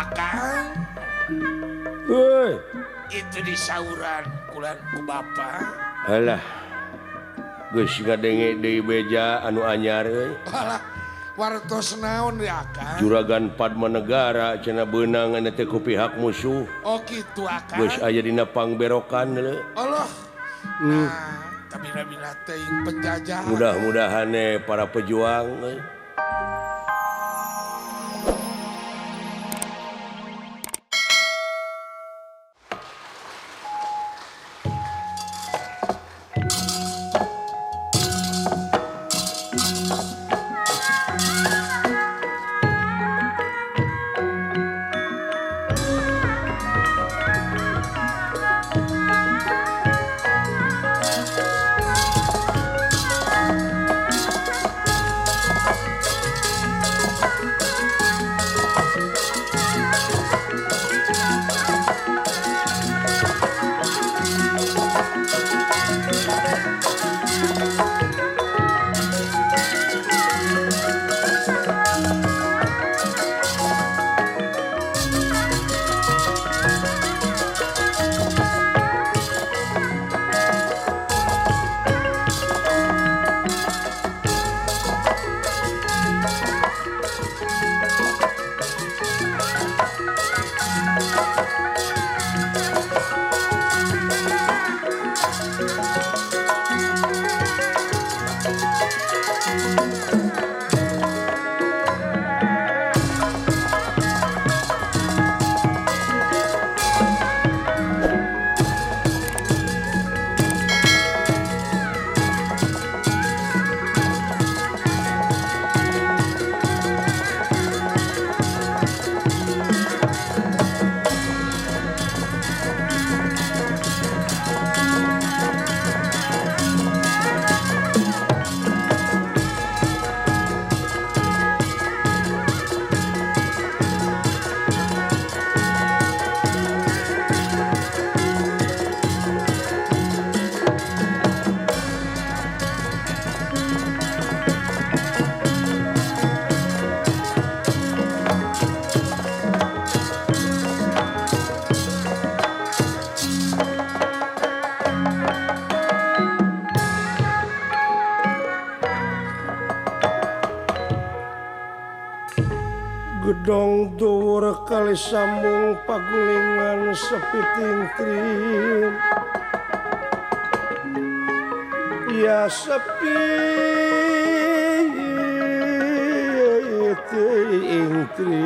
Akang. Heuy. Itu disauran kulan ku bapa. Alah. Geus ngadenge deui beja anu anyar euy. Alah, wartos naon deui Akang? Juragan Padma Negara cenah beunang anu teh ku pihak musuh. Oh kitu Akang. Geus aya dina pangberokan leuh. Allah. Nah, kabina-bina teuing penjajah. Mudah-mudahan para pejuang euy. Gedong dhuwur kali sambung pagulingan sepi tingkrim. Ya sepi tingkrim.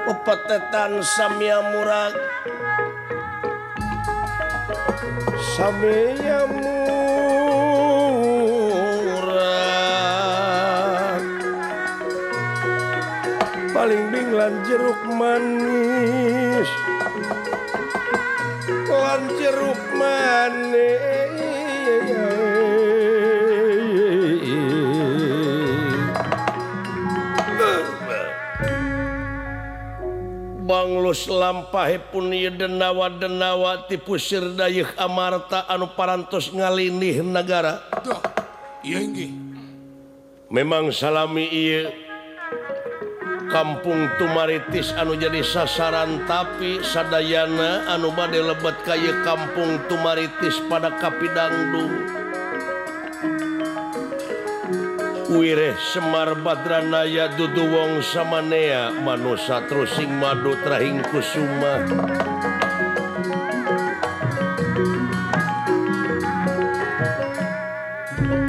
Pepetetan samya murag. Samya murag. Paling binglan jeruk manis, lan jeruk manis. Banglus lampahipun ieu denawa-denawa ti pusir dayeuh amarta anu parantos ngalinih nagara. Duh, ieu inggih. Memang salami ieu Kampung Tumaritis anu jadi sasaran tapi sadayana anu bade lebet ka ieu Kampung Tumaritis pada kapidangdung. Wireh Semar Badranaya dudu wong samanea manusa trusing madu trahing kusuma.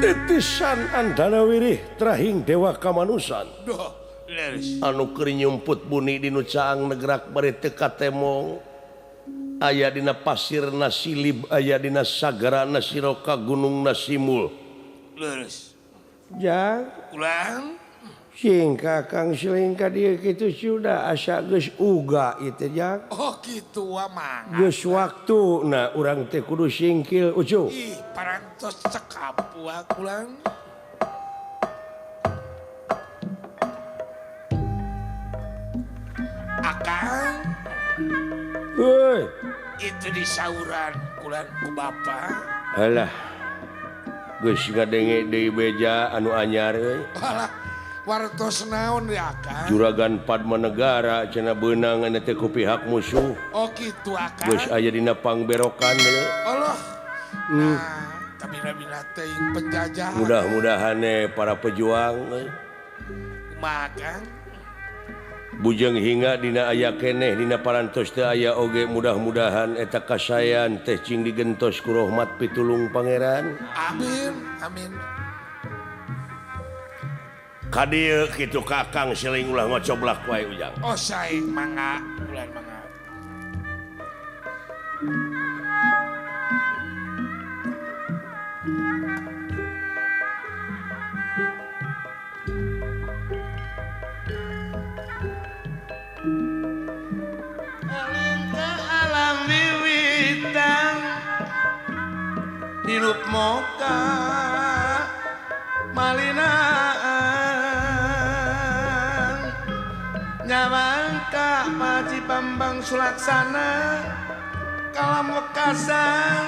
Titisan andana wirih trahing dewa kamanusan. Duh. Anu keur nyumput buni di nu caang negrak bari teu katemong. Aya dina pasir nasilib, aya dina sagara nasiroka gunung nasimul. Leres. Jang, ulang. Sing kakang selingka dia kitu sudah asa geus uga ieu jang. Oh kitu mah. Geus waktuna urang teh kudu singkil ucu. Ih, parantos cekap ulang. Akang. Heuy. Itu disauran kulan ku bapa. Alah. Geus ngadenge deui beja anu anyar euy. Alah, Wartos naon ya Akang? Juragan Padmanegara cenah beunang anu teh ku pihak musuh. Oh kitu Akang. Geus aya dina pangberokan deui. Allah. Nah, kabina-bina teuing penjajah. Mudah-mudahan para pejuang kumaha Kang? Bujeng hingga dina aya keneh dina parantos teu aya oge mudah-mudahan eta kasayan teh cing digentos ku rahmat pitulung Pangeran. Amin, amin. Ka dieu kitu Kakang seling ulah ngocoblak wae Ujang. Oh sae mangga ulah mangga. Alengka alam wiwitan hirup moka malinaan nyawangka Paji Bambang Sulaksana kalam wekasan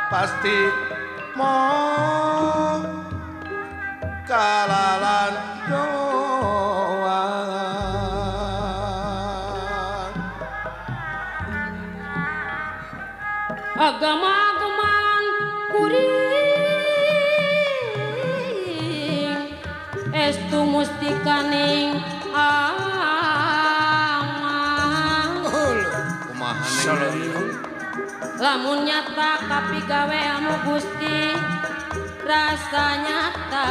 pasti mo kalalan doang. Agama-agaman kuring estu mustikaning aman. Lamun nyata kapigawe anu Gusti rasa nyata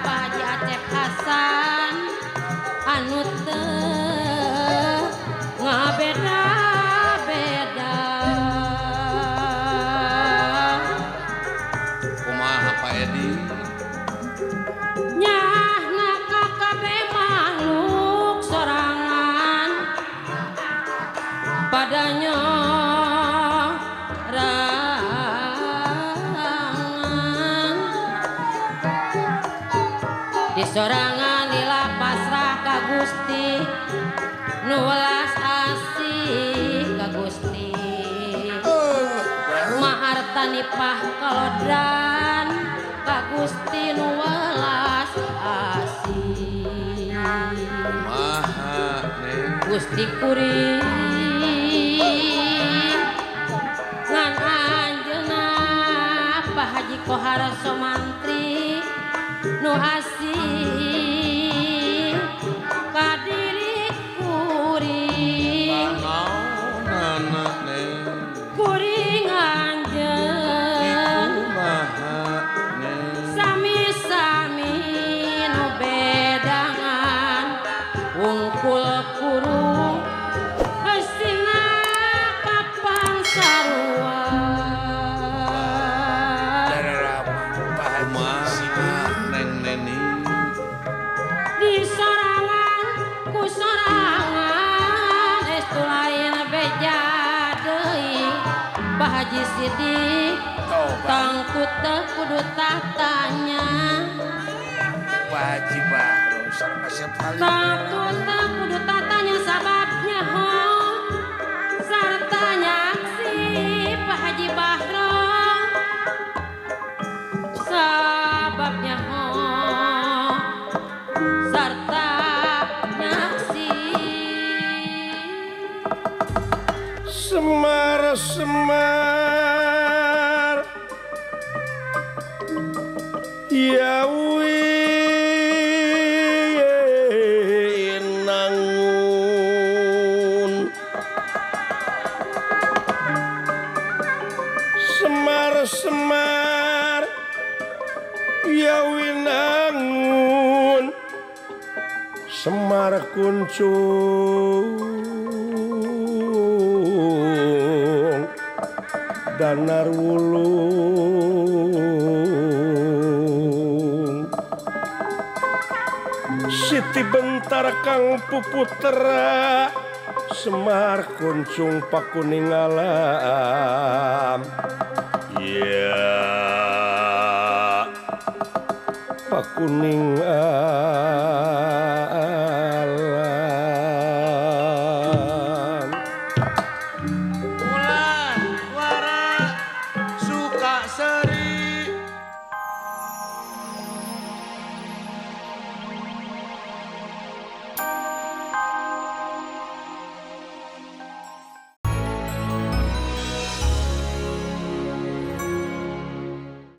Pak Haji Acep Hasan anu teu ngabeda-beda. Kumaha Pak Edi? Nyahna kakabeh makhluk sorangan padanya rangan di sorangan lila pasrah ka Gusti nu welas asih ka Gusti maharta nipah kalodran ka Gusti nu welas asih. Gusti kuring ngan anjeunna Pak Haji Kohar Somantri nu asih ka diri kuring kuring anjeun sami-sami nu bedangan wungkul kurung eusina kapan sarua. Di sorangan ku sorangan estu lain beja deui Pak Haji Sidik tangku teu kudu tatanya Pak Haji Bahro sareng Asep Halim tangku teu kudu tatanya sababnya ho sarta nyaksi Pak Haji Bahro sababnya ho sarta nyaksi. Semar semar ya winangun semar semar ya winangun Semar kuncung danar wulung Siti bentar kang puputera Semar kuncung pakuning alam ya pakuning alam.